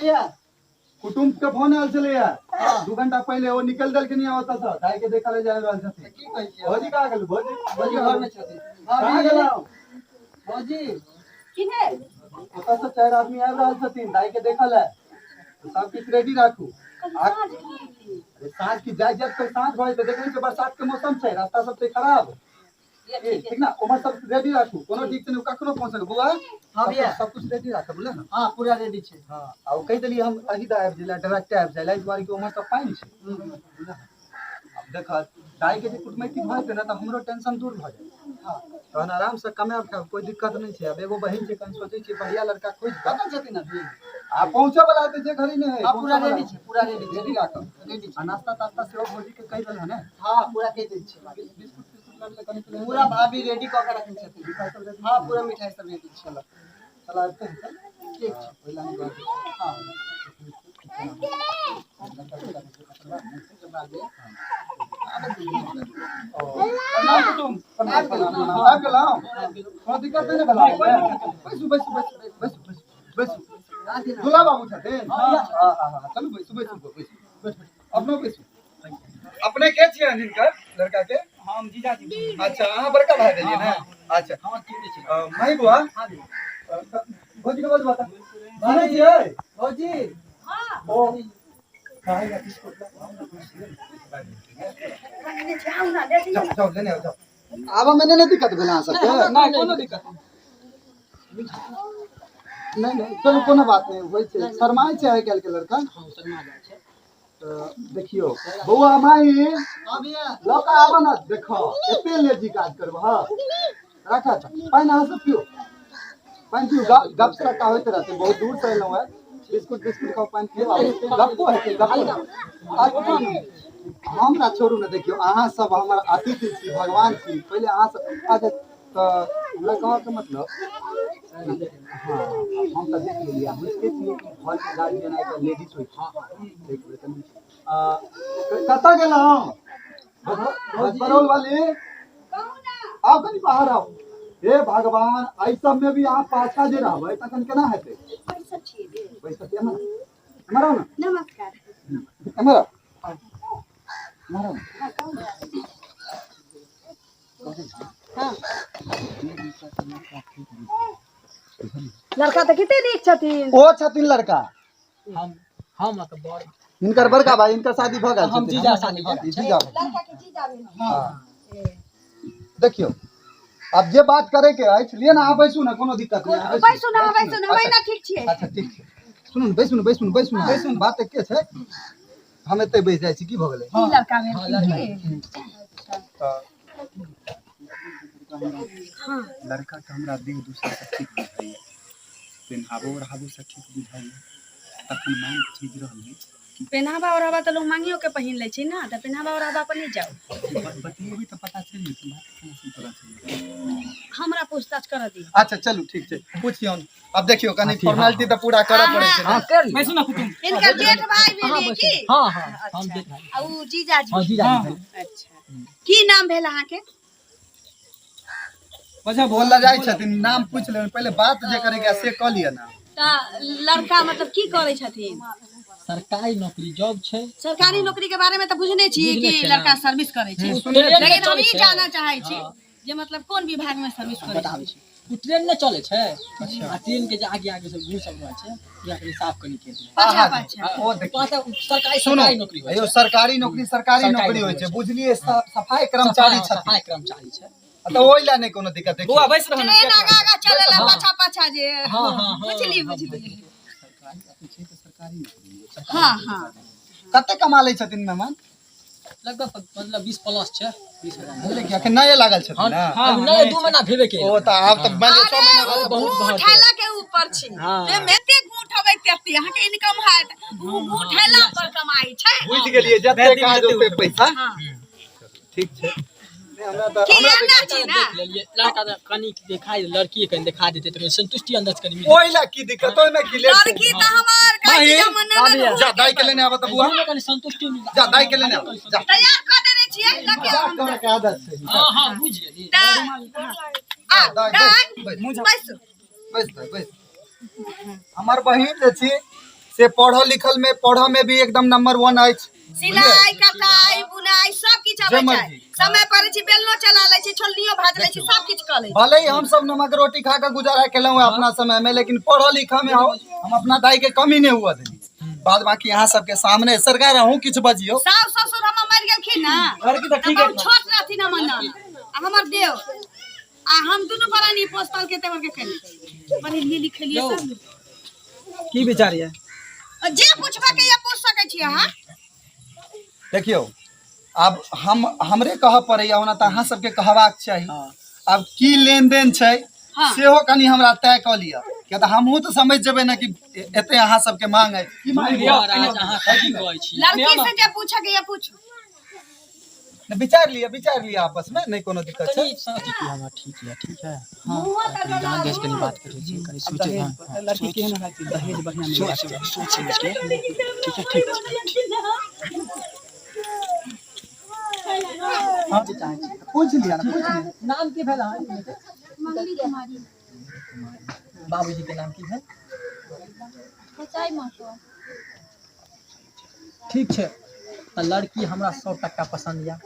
भैया। कुटुम्ब के फोन आयल छलैया 2 घंटा पहिले, ओ निकल देलखिन यहाँ ओतऽ से, दाई के देखा ले जा रहल छथिन। की कहै छियै? भौजी कहाँ गेल? भौजी, भौजी घर में छथिन। हाँ कहाँ भैया। गेलहुँ? भौजी। की भेल? ओतऽ से 4 आदमी आबि रहल छथिन दाई के देखऽ ले, सब किछु रेडी राखू। साँझ की? अरे साँझ की, जाय जाय तऽ साँझ भऽ जेतै। देखै छियै, बरसात के मौसम छै, रास्ता सब छै खराब। ठीक ना? उम्हर सब रेडी राखू, कोनो ठीक छै नहि, कखनो पहुँचल बौआ। हाँ भैया। सब कुछ रेडी राखब, बुझले ने? हाँ, पूरा रेडी छै। हाँ, आ ओ कहि देलियै हम एहि दऽ आबि जाय, डायरेक्ट आबि जाय एहि दुआरे कि उम्हर सब पानि छै, बुझले? आब देख, दाइ के जे कुटमैती भऽ जेतै ने तऽ हमरो टेंशन दूर भऽ जायत। तहन आरामसँ कमायब खायब, कोइ दिक्कत नहि छै। आब एगो बहिन छै, कनि सोचै छियै बढ़िया लड़का खोजि कऽ। कतऽ छथिन अभी? आ पहुँचऽ वाला हेतै, जे घड़ी नहि है। हाँ, पूरा रेडी छै, पूरा रेडी छै। रेडी राखब। रेडी छै। आ नास्ता तास्ता सेहो भौजी के कहि देलहुँ ने? हाँ, पूरा कहि दै छियै भाभी। बिस्कुट तिस्कुट लगलै कनि कनि? पूरा भाभी रेडी कऽ के रखने छथिन। मिठाई सब रेडी? हाँ, पूरा मिठाई सब रेडी छै। चलो चलो, आबते हैं चल। ठीक छै। ओहि लाइन बात। हाँ। प्रणाम कुटुम, प्रणाम, प्रणाम, प्रणाम। आबि गेलहुँ? कोनो दिक्कत नहि ने भेल? बैसू, बैसू, बैसू, बैसू, बैसू, बैसू। दुला बाबू छथिन? हाँ हाँ हाँ, चलू, बैसू, बैसू, बैसू, बैसू, अपनो बैसू। अपने के छियनि हिनकर लड़का के? हम जीजाजी। अच्छा, अहाँ बड़का भाई भेलियै ने? अच्छा। हमर तीन छै। माई बुआ, भौजी के बजबा तऽ सुनै छियै? भौजी। ओ खाय ला बिस्कुट ला। रखने छी, आउ ना, ले जइयौ। जाओ जाओ, लेने आओ, जाओ। आबऽ में नहि ने दिक्कत भेल अहाँ सबके? नहि, कोनो दिक्कत नहि। नहि, चलू, कोनो बात नहि होइ छै, शरमाइ छै आइ काल्हि के लड़का। हाँ, शर्मा जाइ छै। तऽ देखियौ बौआ, माई। हाँ भैया। लऽ कऽ आबऽ ने, देखो एते लेजी काज करबह। राखा पानि, अहाँ सब पियो, पानि पियो। गप सट्टा होइत रहतै, बहुत दूर से एलहुँ हेँ। बिस्कुट बिस्कुट खाउ, पानि पियो, गप्पो हेतै, गप्पो अच्छा ने। हमरा छोड़ू ने, देखियौ, अहाँ सब हमर अतिथि छी, भगवान छी। पहिले अहाँ सब, अच्छा, तऽ हमरा कहऽके मतलब, हाँ, हम तऽ देख लेलियै, बुझिते छियै कि घरके गार्जियन आइ काल्हि लेडीज होइ छै। एक बेर कनि कतऽ गेलहुँ बरौल वाली? आउ, कनि बाहर आउ। हे भगवान, एहि सब में भी अहाँ पाछा जे रहबै तखन केना हेतै? बैसल छियै बे। बैसल एम्हर, एम्हर आउ ने। नमस्कार। एम्हर आउ, एम्हर आउ। हाँ, कहू ने। हाँ, लड़का तऽ कते नीक छथिन। ओ छथिन लड़का। हम अहाँके बड़ हिनकर बड़का भाई, हिनकर शादी भऽ गेल हम छथिन। जीजा शादी भऽ गेल। जीजा। लड़का के जीजा भेल? हाँ। देखियौ, आब जे बात करे के अछि, लिए ने, अहाँ बैसू ने, कोनो दिक्कत नहि, अहाँ। बैसू ने, अहाँ बैसू ने, हम ठीक छियै। अच्छा, ठीक छै। सुनू ने, बैसू ने, बैसू ने, बैसू ने, बैसू ने। बात एके छै, हम एतै बैस जाइ छी, की भऽ गेलै? ई लड़का भेलखिन की? तऽ लड़का के हमरा देह दूसरा से ठीक बुझाइए, पेन्हाबो ओढ़ाबो से ठीक बुझाइए, तखन मांग चीज रहलै। पेनहावा ओढ़ावा तऽ लोग मांगियो के पहिन लै छै ने, तऽ पेनहावा ओढ़ावा पर नहि जाउ। बतियेबै तऽ पता चलि जेतै, बात केना से पता चलि जेतै? हमरा पूछताछ करऽ दियौ। अच्छा, चलू, ठीक छै, पुछियौन। आब देखियौ, कनि फॉर्मेलिटी तऽ पूरा करऽ पड़ै छै ने। बैसू ने कुटुम। हिनकर जेठ भाई भेलियै की? हाँ, हम अच्छा। जेठ भाई। आ उ जीजाजी? हाँ, जीजा भेल। अच्छा, की नाम भेल अहाँके? अच्छा, बोलला जाइ छथिन, नाम पूछि लेबै पहिले, बात जे करे के से कऽ लिअ ने। तऽ लड़का मतलब की करै छथिन? सरकारी नौकरी, जॉब छै। सरकारी नौकरी के बारे में तऽ बुझने छियै बुझने कि छियै ना। लड़का सर्विस करै छै, ट्रेन नहि लेकिन हम चलै ई छै। जानऽ चाहै छी जे मतलब कोन विभाग में सर्विस करै बताबै छै। छी, ओ ट्रेन नहि चलै छै आ ट्रेन के जे आगे आगे सब गुण सब रहै छै, ओकरा कनि साफ कनि के पाछा पाछा। ओ देखियौ। पाछा सरकारी सुनू। सरकारी नौकरी होइ यौ, छै। सरकारी नौकरी, सरकारी सरकारी नौकरी होइ नौकरी छै। होइ छै। बुझलियै, सफाई कर्मचारी छथिन। सफाई कर्मचारी छै। तऽ ओहि लए नहि कोनो दिक्कत, देखियौ। बैस रह। ट्रेन आगा आगा चलेला, पाछा पाछा जे। हाँ, हाँ, हाँ। बुझली, बुझली। सरकारी अथी छै तऽ सरकारी नौकरी होइ छै। हाँ हाँ कते कमा लै छथिन मेहमान? लगभग मतलब 20 प्लस छै, 20 हजार। बुझलियै कि अखन नये लागल छथिन ने? हाँ, नहि, 2 महीना भेबे के। ओ तऽ आब तऽ मानि लिअ 6 महीना अरे ओ बहुत गु बहुत। उठेला के ऊपर छी। हाँ। जे एते गु उठबै तेते अहाँके इनकम हैत, उ गु उठेला पर कमाई छै। बुझि गेलियै, जते काज ओते पैसा। हाँ। ठीक छै, नहि, हमरा तऽ की हमरा एना छी ने? देख लेलियै लड़का तऽ कनि देखाइ, लड़की कनि देखा देतै तऽ कनि संतुष्टि अंदर से कनि मिलत। ओहि लए की दिक्कत, ओहिमे की लेट छै? लड़की तऽ हमर कहै छी जे हमर ननद। जा, दाई के लेने आबऽ तऽ बुआ। ओहिमे कनि संतुष्टि मिलत। जा, दाई के लेने आबऽ, जा। तैयार कऽ देने छियै लड़की। मजाक करऽ के आदत छै। हाँ हाँ, बुझि गेली। तऽ आ दाई, दाइ बैस, बैस। बैसू। बैस दाई, बैस। हमर बहिन जे छी से पढ़ल लिखल में पढ़ऽ में भी एकदम नंबर वन अछि। सिलाई कटाई बुनाई सब किछु जे अबै छै। मर्जी। समय पड़ै छै बेलनो चला लै छै, छोलनियो भाज लै छै, सब किछु कऽ लै छै। भले ही हम सब नमक रोटी खा के गुजारा केलहुँ अपना समय में, लेकिन पढ़ल लिखल में हम अपना दाई के कमी नहीं हुआ देली। बाद बाकी अहाँ सबके सामने सरकार अहूँ किछु बजियौ। सास ससुर हमर मरि गेलखिन ना, लड़की तऽ ठीक तऽ बहुत छोट रहथिन हमर नाना आ हमर देव, आ हम दुनू प्राणी पोस पाल के तेवर के केलियै, पढ़ेलियै लिखेलियै सब। की विचार ये? जे पूछबा के ये पूछ सकै छी अहाँ। देखियौ आब हम हमरे कहऽ पड़ैया, ओना तऽ अहाँ सबके कहबाक चाही। आब की लेन देन छै सेहो कनि हमरा तय कऽ लिअ, किया तऽ हमहूँ तऽ समझि जेबै ने कि एते अहाँ सबके मांग अछि। की मांग अछि? महाराज अहाँ कथी कहै छी? लड़की से जे पूछे के ये पूछू। नहि, विचार लिअ, विचार लिअ आपस में, नहि कोनो दिक्कत छै। कनि अथी की हमरा ठीक यऽ, ठीक है। हाँ, कनि जान दहेज कनि बात करै छी, कनि सोचै। हाँ, हाँ, लड़की केहन होना चाहिए, दहेज बढ़िया मिलबाक सोच चाही। सोच समझ के, ठीक है, ठीक छै। हम जे चाहै छी पूछि लिअ ने, पूछि लिअ। नाम की भेल अहाँ? मंगली कुमारी। बाबूजी के नाम की भेल? बचाई महतो। ठीक छै, तऽ लड़की हमरा 100% पसन्द यऽ।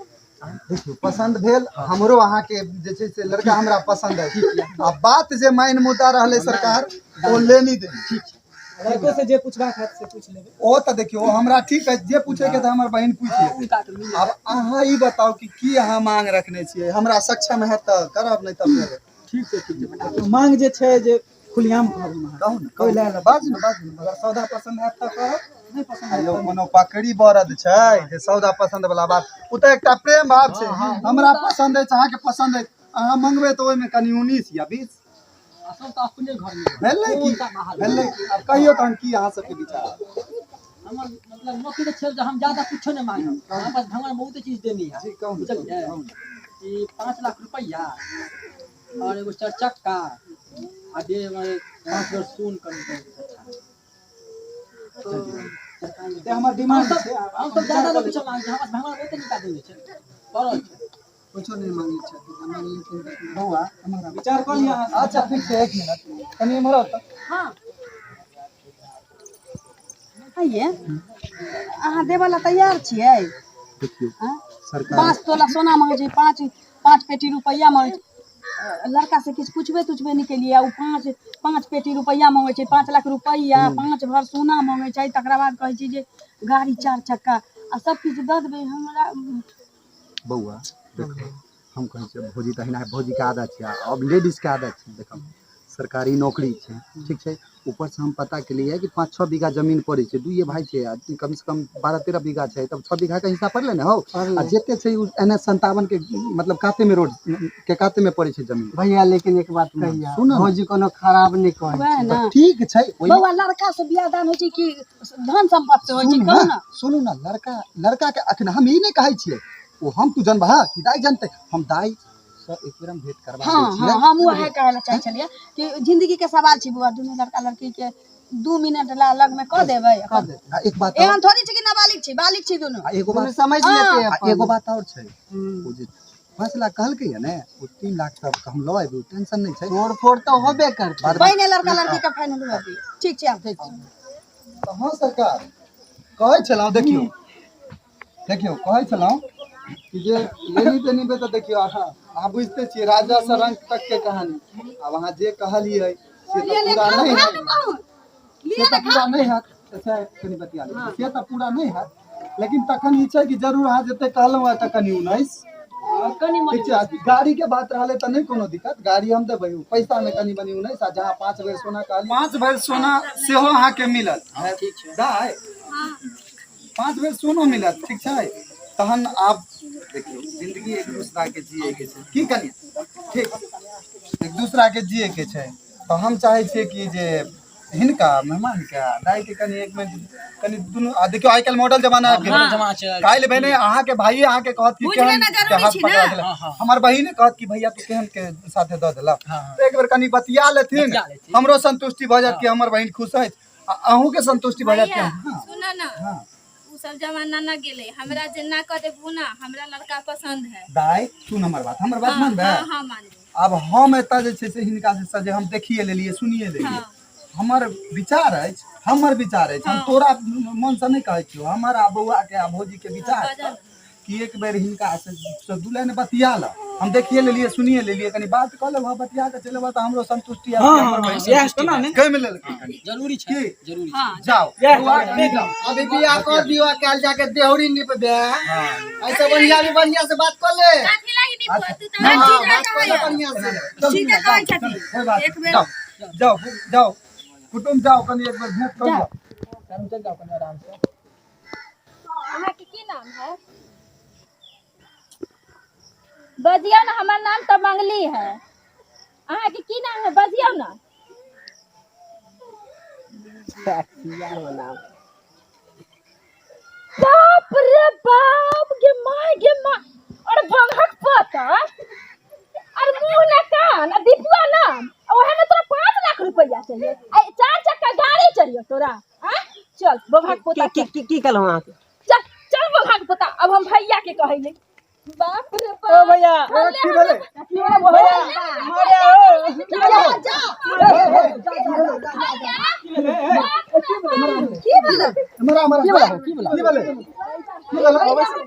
देखियौ पसन्द भेल हमरो, अहाँके जे छै से लड़का हमरा पसन्द अछि। आ बात जे माइन मुद्दा रहलै सरकार, ओ लेनी देनी। ठीक छै। लड़को से जे पूछबाक हैत से पूछि लेबै। ओ तऽ देखियौ हमरा ठीक अछि, जे पूछैके तऽ हमर बहिन पूछि लेतै। हुनका तऽ मिल आब अहाँ ई बताउ कि की अहाँ मांग रखने छियै, हमरा सक्षम हैत तऽ करब, नहि तऽ फेर ठीक छै, ठीक छै, बता। मांग जे छै जे खुलेआम कहब हम अहाँके। कहू ने, कहू ने, बाजू ने, बाजू ने। अगर सौदा पसन्द हैत तऽ करब, नहि पसन्द हैत यौ तऽ कोनो पकड़ी बरद छै जे सौदा पसन्द वाला बात, ओ तऽ एकटा प्रेम भाव छै। हमरा पसन्द अछि, अहाँके पसन्द अछि, अहाँ मंगबै तऽ ओहिमे कनि 19 या 20 आ सब तऽ अपने घर मे भेलै की कोन सा बाहर भेलै की? आब कहियौ तहन की अहाँ सबके विचार? हमर मतलब नौकरी तऽ छै, जे हम ज्यादा कुछो नहि मांगब, हमरा पास भगवान बहुते चीज देने है। जी कहू ने, बुझलियै? कहू ने। ई 5 लाख रुपैआ और एगो चारि चक्का आ दे 5 बेर सोन कनि कनि अच्छा। ते हमर डिमांड छै। आब हम सब ज्यादा नहि कुछो मांगै छी, हमरा पास भगवान बहुते निका देने छै, पड़ल छै। कुछो नहि मांगै छथिन, मांगै बौआ हमरा विचार कऽ लिअ अहाँ। अच्छा ठीक छै, एक मिनट कनि एम्हर आउ तऽ। हाँ आइये अहाँ देबऽ लए तैयार छियै? देखियौ आँय? सरकार 5 तोला सोना मांगै छै, 5 पेटी रुपैआ मांगै छै। लड़का से किछु पुछबे तुछबे नहि केलियै, ओ 5 पेटी रुपैआ मांगै छै, 5 लाख रुपैआ, 5 भर सोना मांगै छै, तकरा बाद कहै छै जे गाड़ी 4 चक्का आ सब किछु दऽ देबै हमरा। बौआ देखो हम कहै छियै भौजी तऽ अहिना भौजीके आदत छै, आब लेडीजके आदत छै। देखो सरकारी नौकरी छै, ठीक छै, ऊपरसँ हम पता केलियै कि 5-6 बीघा जमीन पड़ै छै, दुइए भाय छै आ कमसँ कम 12-13 बीघा छै, तब 6 बीघाके हिस्सा पड़लै ने हौ। आ जते छै ओ एन एच 57 के मतलब कातेमे, रोड के कातेमे पड़ै छै जमीन। भैया लेकिन एक बात कहिया, सुनू ने। भौजी कोनो खराब नहि कहै वएह छै। ने तऽ ठीक छै ओहिमे। बौआ लड़का से बियाह दान होइ छै कि धन सम्पत्ति से होइ छै? सुनू कहू ने, ने। सुनू ने, लड़का लड़का के अखन हम ई नहि कहै छियै, ओ हम तू जनबह कि दाइ जनतै, हम दाइ से एक बेर हम भेंट करबा हाँ दै छियै। हाँ, हम उएह कहै लए चाहै छलियै कि जिंदगी के सवाल छै बौआ, दुनू लड़का लड़की के 2 मिनट ला अलग में कऽ देबै। आ एक बात और एहन थोड़ी छै कि नाबालिग छै, बालिग छै दुनू। आ एगो बात समझ लेतै आ अपन। एगो बात और छै, ओ जे 5 लाख कहलकै या ने, ओ 3 लाख तक हम लऽ आयब, टेंशन नहि छै। तोड़ फोड़ तऽ होबे करतै। बाद बाकी पहिने लड़का लड़की के फाइनल हुआ दियौ। ठीक छै, आब ठीक छै। तऽ हँ सरकार कहै छलहुँ, देखियौ देखियौ कहै छलहुँ कि जे लेनी देनी पे तऽ देखियौ अहाँ अहाँ बुझिते छियै राजा से रंग तक के कहानी। आब अहाँ जे कहलियै से तऽ पूरा नहि हैत, से तऽ पूरा नहि हैत। अच्छा कनि बतिया लै छी। से तऽ पूरा नहि हैत, लेकिन तखन ई छै कि जरूर अहाँ जते कहलहुँ हेँ तऽ कनि 19 कनि मनि ठीक छै। आ गाड़ी के बात रहलै तऽ नहि कोनो दिक्कत, गाड़ी हम देबै, पैसा मे कनि मनि 19 आ जहाँ 5 भरि सोना कहलियै 5 भरि सोना सेहो अहाँके मिलत। ठीक छै दाइ 5 भरि सोनो मिलत, ठीक छै। तहन आब देखियौ जिंदगी एक दूसरा के जिए के छै, की कनिया? ठीक, एक दूसरा के जिए के छै, तऽ हम चाहै छियै कि जे हिनका मेहमानके आ दाइके कनि एक मिनट कनि दुनू। आ देखियौ आइ काल्हि मॉडल जमाना आबि गेलै। मॉडल जमाना छै। काल्हि भेने अहाँके भाइये अहाँके कहत कि बुझि केहन लेना के जरूरी हाथ छै पकड़ा ने। देलक। हाँ, हाँ। हमर बहिने कहत कि भैया तू केहन के साथे दऽ देलक। हाँ, हाँ। तऽ एक बेर कनि बतिया लेथिन, बतिया लेथिन। हमरो संतुष्टि भऽ जायत कि हमर बहिन खुश अछि आ अहूँके संतुष्टि भऽ जायत कि भैया हाँ। सुन ना, हाँ। उ सब जमाना न गेलै, हमरा जेना कऽ देबू ना, हमरा लड़का पसंद है। दाइ सुन हमर बात, हमर बात हाँ मानबै? हाँ हाँ मानबो। आब हम एतऽ जे छै से हिनका से जे हम देखिए लेलियै सुनिए लेलियै, हाँ। हमर विचार अछि, हमर विचार अछि, हम तोरा मनसँ नहि कहै छियौ, हमर आ बौआके आ भौजीके विचार छल कि एक बेर हिनका से दू लाइन बतिया ल। हम देखिए लेलिए, सुनिए लेलिए, कनी बात कऽ लेबह, बतिया के चलि एबह तऽ हमरो संतुष्टि आयत। हँ, हमर हँ, बहिन इएह केना ने गमि लेलकै कनी। जरूरी छै, की? जरूरी छै। हाँ। जाओ इएह बौआ, कनी जाओ। अभी बियाह कऽ दियौ, आ काल्हि जाके देहौरी निपबे। हँ। ऐसे बढ़िया भी बढ़िया से बात कऽ ले। काथी लागी नहीं अच्छा। तू तो हाँ, हाँ, बात कऽ ले बढ़िया से। चलू, ठीके कहै जाओ, छथिन। चलू, कोइ बात एक नहि। बेर जाओ जाओ जाओ कुटुम्ब जाओ, कनी एक बेर भेंट कऽ लिअ। चलू, चलि जाउ कनी आराम से। अहाँके की नाम है? बजियौ ने। हमर नाम तऽ मंगली है। अहाँके की नाम है? बजियौ ने। बाप रे बाप, गे माय गे माय, और बंघक पता और मुंह ना कान आ दीपुआ नाम, आ ओहे में तोरा 5 लाख रुपया चाहिए, आ 4 चक्का गाड़ी चाहिए तोरा? आ चल बंघक पोता, की की की कहलहुँ अहाँके? चल चल बंघक पोता, अब हम भैया के कहैले। बाप रे बाप। ओ भैया, ए, की भेलै? भैया, मरे हो। जा जा। की भेलै? हमरा हमरा की भेलै? की भेलै? की भेलै? की भेलै?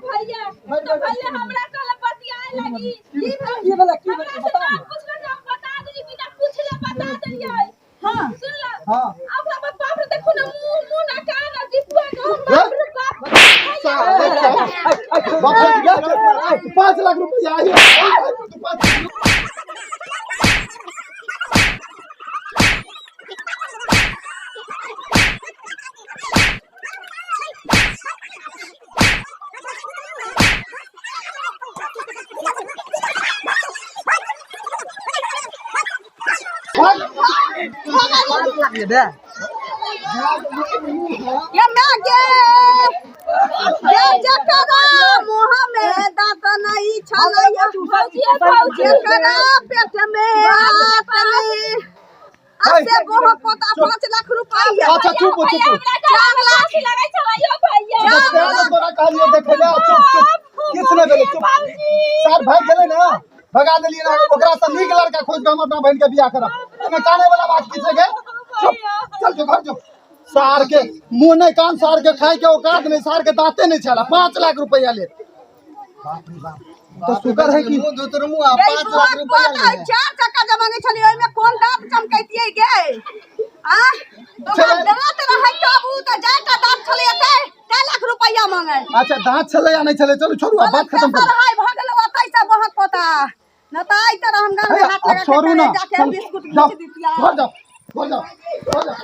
भैया तो भैया हमरा कल बतियाए लगी। की भेलै? की हमरा भेलै? से बताउ नाम ने। पूछलो त हम बता देली, बिना पूछले बता देलियै। हाँ। सुन ल। हाँ। अब हमर बाप रे, देखो ना मुंह मुंह ना कान आ दीपुआ के। बाप रे बाप। बाप रे, 5 लाख रुपया आइयो। तू 5 ये मैं गे ये जकरा मुँह में दांत नहीं छलैया, जकरा पेट में आंत नहीं, आ से गोह पोता 5 लाख रुपया। अच्छा, चुप हो, चुप हो। 4 लाख लगै छलै यौ भैया। तें तोरा कहलियै देखै ले। चुप चुप, किछु नहि भेलै, चुप। सार भागि गेलै ने, भगा देलियै ने। ओकरा से नीक लड़का खोजि कऽ हम अपना बहिन के बियाह करब। एहिमे काने वाला बात की छै गे? चुप, चल जो घर जो। सार के मुंह नहि कान, सार के खाय के औकात नहि, सार के दांते नहि छला, 5 लाख रुपया ले। बाप रे बाप, तो शुक्र है कि मुंह धोतर मुंह आ ये 5 लाख गोह रुपया पोता ले। 4 चक्का जमा मांगे छलियै, ओहिमे कोन दांत चमकैतियै गे? आ ओकरा दांत रहै तब उ तऽ जायटा दांत छलै ते 3 लाख रुपया मांगे। अच्छा, दांत छलै या नहि छलै, चलू छोड़ू, आब बात खत्म करू। हाय भऽ गेलौ ओतै से बहक पोता, न तऽ आइ तरह हम गाँव में हे, हाथ आब लगा के छोड़ू ना, जाके चलू, बिस्कुट जाओ घीच दितियै। घर जाओ, घर जाओ, घर जाओ।